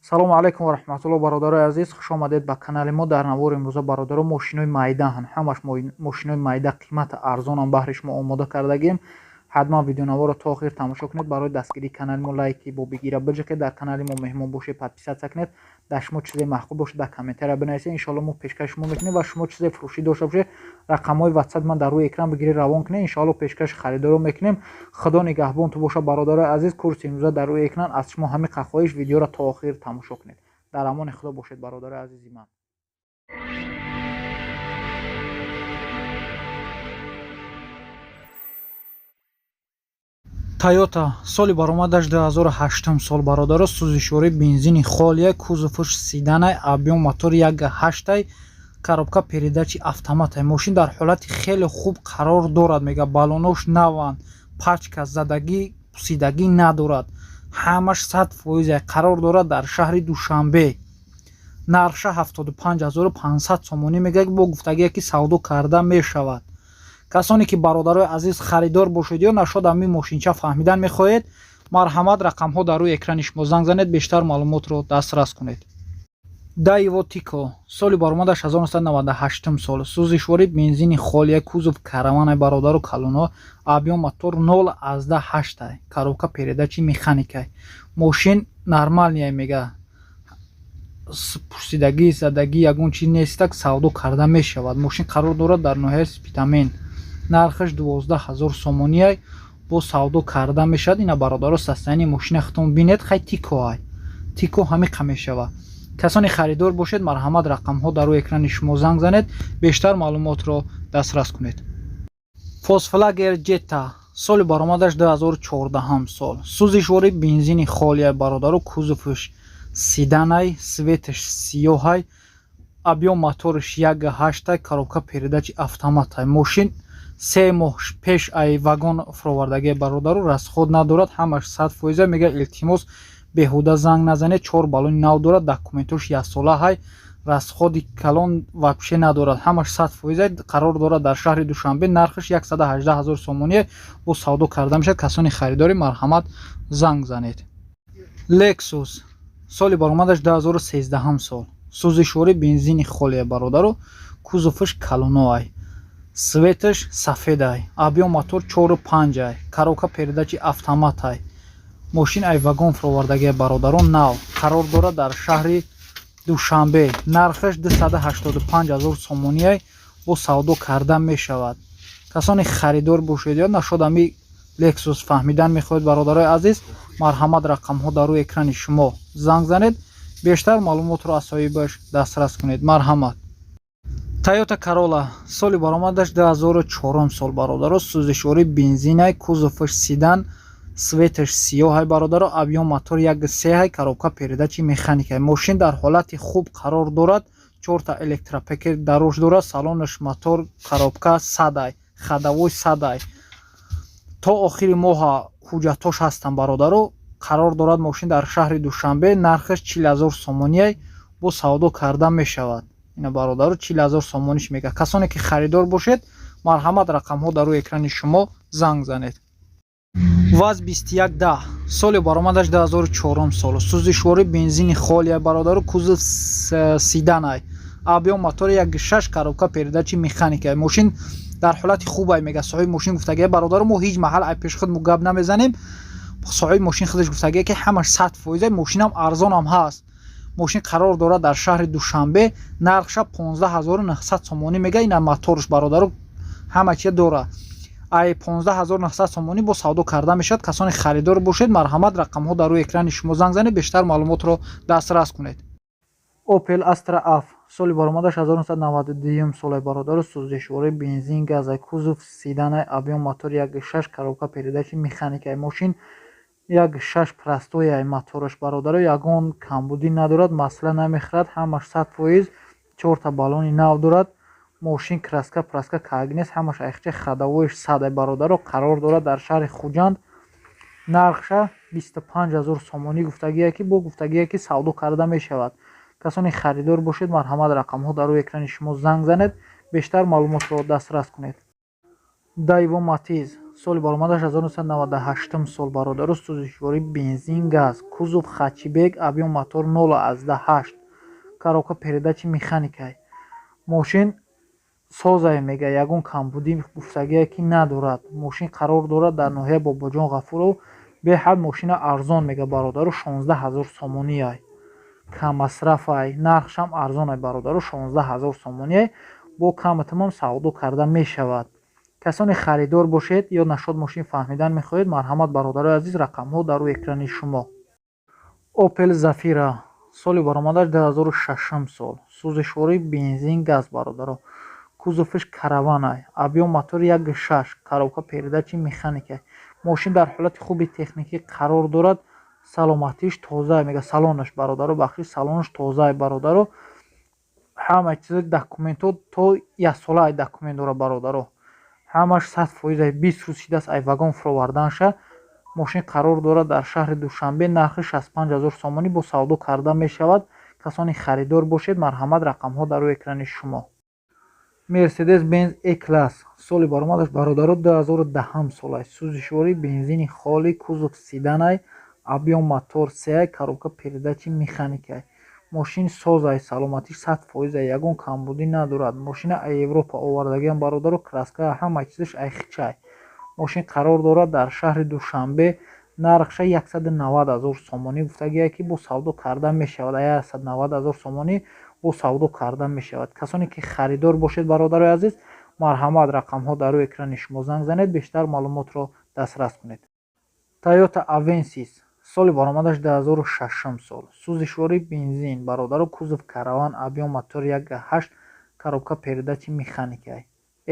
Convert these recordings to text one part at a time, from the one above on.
Салому алайкум ва раҳматулло, бародарои азиз, хуш омадед ба канали мо. Дар навори имрӯза, бародаро, мошинои майдаҳан, ҳамаш мошинои майда, қимати арзонам баҳри шумо омода кардагем. Ҳатман видеонаворро то охир тамошо кунед. Барои дастгирии канали мо лайки бобигира биҷиқед, дар канали мо меҳмон бошед, подписаться кунед. Дар шумо чизе маъқул бошад, дар комментария бинависед, иншоалло мо пешкаши шумо мекунем. Ва шумо чизе фурӯшӣ дошта бошед, рақамҳои ватсап ман дар рӯи экран бигиред, равон кунед, иншоалло пешкаши харидоро мекунем. Худо нигаҳбон ту бошад, бародарои азиз. Курси имрӯза дар рӯи экран. Аз шумо ҳамин хоҳиш, видеоро то охир тамошо кунед. Дар амони худо бошед, бародарои азизи ман. Тойота, соли баромадаш 2008 сол, бародаро, сӯзишвории бензини холия, кузоваш седанай, объём мотор 1,8, коробка передачи автоматай. Мошин дар ҳолати хеле хуб қарор дорад, мега, баллонош наванд, пачка задагӣ, пусидагӣ надорад, ҳамаш 100%. Қарор дорад дар шаҳри Душанбе. Нархша 75 500 сомонӣ мега, бо гуфтагие ки савдо карда мешавад. Касоне ки, бародарои азиз, харидор бошед ё нашод ҳамин мошинча фаҳмидан мехоҳед, марҳамат, рақамҳо дар рӯи экрани шумо, занг занед, бештар маълумотро дастрас кунед. Даево Тико, соли баромадаш 1998 сол, сӯзишворӣ бензини холия, кузов караванай, бародару калоно, объём мотор 0,8, коробка передачи механикай. Мошин нормальный, мега, пурсидагӣ, задагӣ ягон чиз нестак, савдо карда мешавад. Мошин қарор дорад дар ноҳияи Спитамен. Нархаш 12 000 сомониай, бо савдо карда мешавад. Ина, бародаро, состояние мошина худтон бинед. Хай, Тикоай, Тико ҳамиқа мешавад. Касоне харидор бошед, марҳамат, рақамҳо дар рӯи экрани шумо, занг занед, бештар маълумотро дастрас кунед. Фольксваген Джетта, соли баромадаш 2014 сол, сӯзишвории бензини холия, бародаро, кузовш седанай, цветаш сиёҳай, объём мотораш 1,8, коробка передачи автоматай. Мошин 3 моҳ пеш ай вагон фуровардагии, бародару, расход надорад, ҳамаш 100%. Мега, илтимос, беҳуда занг назанед. Чор баллони нав дорад, документош яксола ҳай, расходи калон вообще надорад, ҳамаш 100%. Қарор дорад дар шаҳри Душанбе. Нархаш 118 000 сомоние, бо савдо карда мешавад. Касони харидорӣ, марҳамат, занг занед. Лексус, соли баромадаш 2013 сол, сӯзишворӣ бензини холия, бародару, кузоваш калоноай, цветаш сафедай, объём мотор 4,5, коробка передачи автоматай. Мошин ай вагон фуровардагия, бародарон, нав. Қарор дорад дар шаҳри Душанбе. Нархаш 285 000 сомониай, бо савдо карда мешавад. Касоне харидор бошед ё нашод ами Лексус фаҳмидан мехоҳед, бародарои азиз, марҳамат, рақамҳо дар рӯи экрани шумо, занг занед, бештар маълумотро аз соҳибаш дастрас кунед. Марҳамат. Тойота Карола, соли баромадаш 2004 сол, бародаро, сӯзишвории бензинай, кузоваш седан, цветаш сиёҳай, бародаро, объём мотор 1,3, коробка передачи механикай. Мошин дар ҳолати хуб қарор дорад, чорта электропакет дарош дорад, салонаш, мотор, коробка садай, ходовой садай. То охири моҳа ҳуҷҷатҳош ҳастанд, бародаро. Қарор дорад мошин дар шаҳри Душанбе. Нархаш 40 000 сомониай, бо савдо карда мешавад. Ина, бародаро, 40 000 сомониш мега. Касоне ки харидор бошед, марҳамат, рақамҳо дар рӯи экрани шумо, занг занед. ВАЗ 2110, соли баромадаш 2004 сол, сӯзишвории бензини холия, бародару, кузов седанай, объём мотори 1,6, коробка передачи механика. Мошин дар ҳолати хубай, мега соҳиби мошин. Гуфтагия, бародару, мо ҳеҷ маҳал ай пеши худ мо гап намезанем. Соҳиби мошин худаш гуфтагия, ки ҳамаш 100%, мошинам арзонам ҳаст. Мошин қарор дорад дар шаҳри Душанбе. Нархша 15 900 сомонӣ мега. Ина моторш, бародару, ҳама чия дорад. Ай 15 900 сомонӣ бо савдо карда мешавад. Касоне харидор бошед, марҳамат, рақамҳо дар рӯи экрани шумо, занг занед, бештар маълумотро дастрас кунед. Опел Астра Аф, соли баромадаш 1992 соле, бародару, сӯзишвории бензин, газай, кузов седанай, объём мотор 1,6, коробка передачи механикай. Мошин 1,6 простояй мотораш, бародаро, ягон камбудӣ надорад, масъала намехӯрад, ҳамаш 100%, чорта баллони нав дорад. Мошин краска праска каги нест, ҳамаш айхча, ходовоиш садай, бародаро. Қарор дорад дар шаҳри Хуҷанд. Нархша 25 000 сомонӣ гуфтагие, ки бо гуфтагие, ки савдо карда мешавад. Касоне харидор бошед, марҳамат, рақамҳо дар рӯи экрани шумо, занг занед, бештар маълумотро дастрас кунед. Дайво Матиз, Соли баромадаш 1998 сол, бародаро. Сӯзишворӣ бензин, газ, кузов хэтчбек, объём мотор 0,8, коробка передачи механикай. Мошин созае, мега, ягон камбудӣ гуфтагие ки надорад. Мошин қарор дорад дар ноҳияи Бобоҷон Ғафуров. Беҳад мошина арзон мега, бародаро, 16 ҳазор сомониай. Каммасрафай, нархшам арзонай, бародаро, 16 ҳазор сомониай. Бо каматамам савдо карда мешавад. Касоне харидор бошед ё насчёт мошин фаҳмидан мехоҳед, марҳамат, бародарои азиз, рақамҳо дар рӯи экрани шумо. Опел Зафира, соли баромадаш 2006 сол, сӯзишвории бензин, газ, бародаро, кузоваш караванай, объём мотор 1,6, коробка передачи механика. Мошин дар ҳолати хуби техникӣ қарор дорад, саломатиш тоза мега, салонаш, бародаро, бахшиш, салонаш тозаи, бародаро. Ҳама чиз документҳо то яксолаи документ дорад, бародаро, ҳамаш 100%. 20 рӯз шидааст ай вагон фуроварданша. Мошин қарор дорад дар шаҳри Душанбе, нархи 65 ҳазор сомонӣ, бо савдо карда мешавад. Касоне харидор бошед, марҳамат, рақамҳо дар рӯи экрани шумо. Мерседес Бенз Е класс, соли баромадаш, бародаро, 2010 солай, сӯзишвории бензини холӣ, кузов седанай, объём мотор сеай, коробка передачи механикай. Мошин созай, саломатиш 100%, ягон камбудӣ надорад. Мошина ай Европа овардагиам, бародаро, краска ҳама чизаш ай хичай. Мошин қарор дорад дар шаҳри Душанбе, нархша 190 ҳазор сомонӣ гуфтагие ки бо савдо карда мешавад. 190 ҳазор сомонӣ бо савдо карда мешавад. Касоне ки харидор бошед, бародарои азиз, марҳамат, рақамҳо дар рӯи экрани шумо, занг занед, бештар маълумотро дастрас кунед. Тойота Авенсис, соли баромадаш 2006 сол, сӯзишвории бензин, бародаро, кузов караван, объём мотор 1,8, коробка передачи механикай,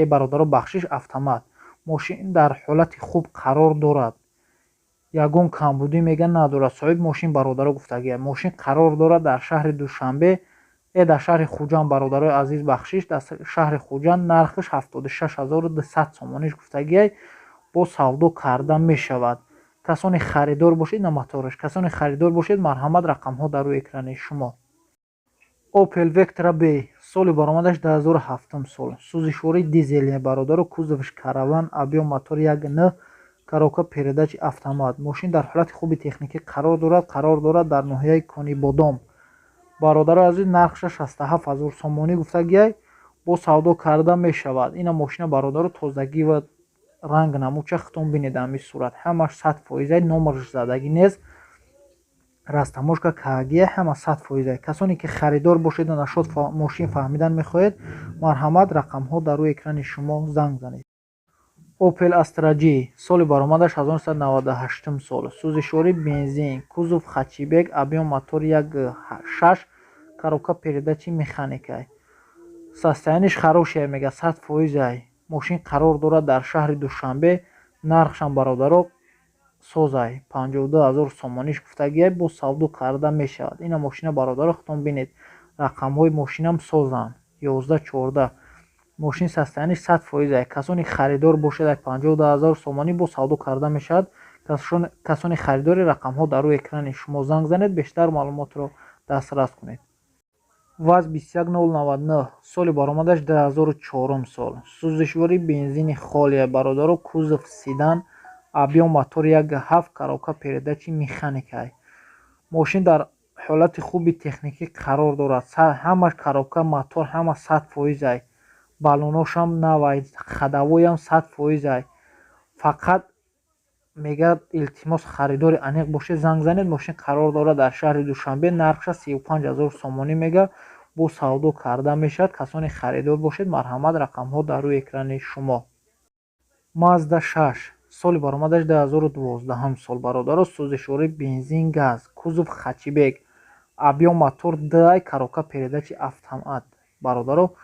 бародаро, бахшиш, автомат. Мошин дар ҳолати хуб қарор дорад, ягон камбудӣ, мега, надорад соҳиби мошин, бародаро, гуфтагия. Мошин қарор дорад дар шаҳри Душанбе, дар шаҳри Хуҷанд, бародарои азиз, бахшиш, дар шаҳри Хуҷанд, нархаш 76 200 сомониш гуфтагиай, бо савдо карда мешавад. Касоне харидор бошед, на мотораш, касоне харидор бошед, марҳамат, рақамҳо дар рӯи экрани шумо. Опел Вектра Б, соли баромадаш 2007 сол, сӯзишвории дизелия, бародаро, кузоваш караван, объём мотор 1,9, коробка передачи автомат. Мошин дар ҳолати хуби техникӣ қарор дорад, қарор дорад дар ноҳияи Конибодом, бародарои азиз, нархша 67 ҳазор сомонӣ гуфтагиай, бо савдо карда мешавад. Ина мошина, бародаро, тозагӣ ва ранг намуча хитон бинед, ҳамин сурат ҳамаш 100%, номерш задагӣ нест, растаможка каагия, ҳама 100%. Касоне ки харидор бошеду насчёт мошин фаҳмидан мехоҳед, марҳамат, рақамҳо дар рӯи экрани шумо, занг занед. Опел Астра Ҷ, соли баромадаш 1998 сол, сӯзишвории бензин, кузов хэтчбек, объём мотор 1,6, коробка передачи механикай. Состояниеш хорошее, мега, 100%. Мошин қарор дорад дар шаҳри Душанбе, нархшам, бародаро, созай, 52 ҳазор сомониш гуфтагиай, бо савдо карда мешавад. Ина мошина, бародаро, худтон бинед, рақамҳои мошинам созанд, 11, 14. Мошин состояниеш 100%. Касоне харидор бошед, ай 52 ҳазор сомонӣ бо савдо карда мешавад. Касоне харидори, рақамҳо дар рӯи экрани шумо, занг занед, бештар маълумотро дастрас кунед. ВАЗ 21099, соли баромадаш 2004 сол, сӯзишвории бензини холия, бародаро, кузов седан, объём мотор 1,7, коробка передачи механикай. Мошин дар ҳолати хуби техникӣ қарор дорад, ҳамаш коробка, мотор ҳама 100%, баллоношам навай, ходовойам 100%. Фақат, мега, илтимос, харидори аниқ бошед, занг занед. Мошин қарор дорад дар шаҳри Душанбе, нархша 35 ҳазор сомонӣ мега, бо савдо карда мешавад. Касоне харидор бошед, марҳамат, рақамҳо дар рӯи экрани шумо. Мазда 6, соли баромадаш 2012 сол, бародаро, сӯзишвории бензин, газ, кузов хэтчбек, объём мотор ди, коробка передачи автомат. Бародаро,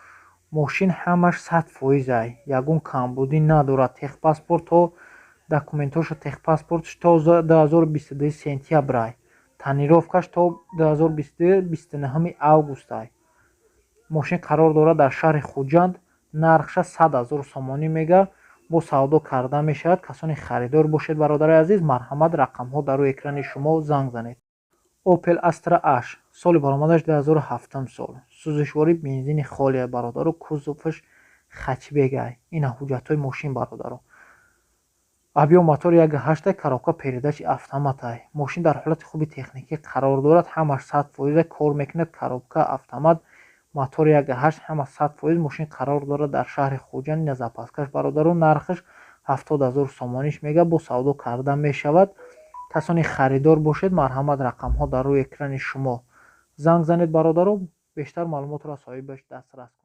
мошин ҳамаш 100%, ягон камбудӣ надорад. Техпаспорт то документҳошо, техпаспортш то 2022 сентябрай, тонировкаш то 2022 29 августай. Мошин қарор дорад дар шаҳри Хуҷанд, нархша 100 ҳазор сомонӣ мега, бо савдо карда мешавад. Касоне харидор бошед, бародари азиз, марҳамат, рақамҳо дар рӯи экрани шумо, занг занед. Опел Астра H, соли баромадаш 2007 сол, сӯзишвории бензини холия, бародаро, кузоваш хэтчбекай. Ина ҳуҷҷатҳои мошин, бародаро. Объём мотор 1,8, коробка передачи автоматай. Мошин дар ҳолати хуби техникӣ қарор дорад, ҳамаш 100% кор мекунад. Коробка автомат, мотор 1,8, ҳама 100%. Мошин қарор дорад дар шаҳри Хуҷанд. Ина запаскаш, бародаро. Нархаш 70 000 сомониш мега, бо савдо карда мешавад. Касоне харидор бошед, марҳамат, рақамҳо дар рӯи экрани шумо, занг занед, бародаро, бештар маълумотро аз соҳибаш дастрас кунед.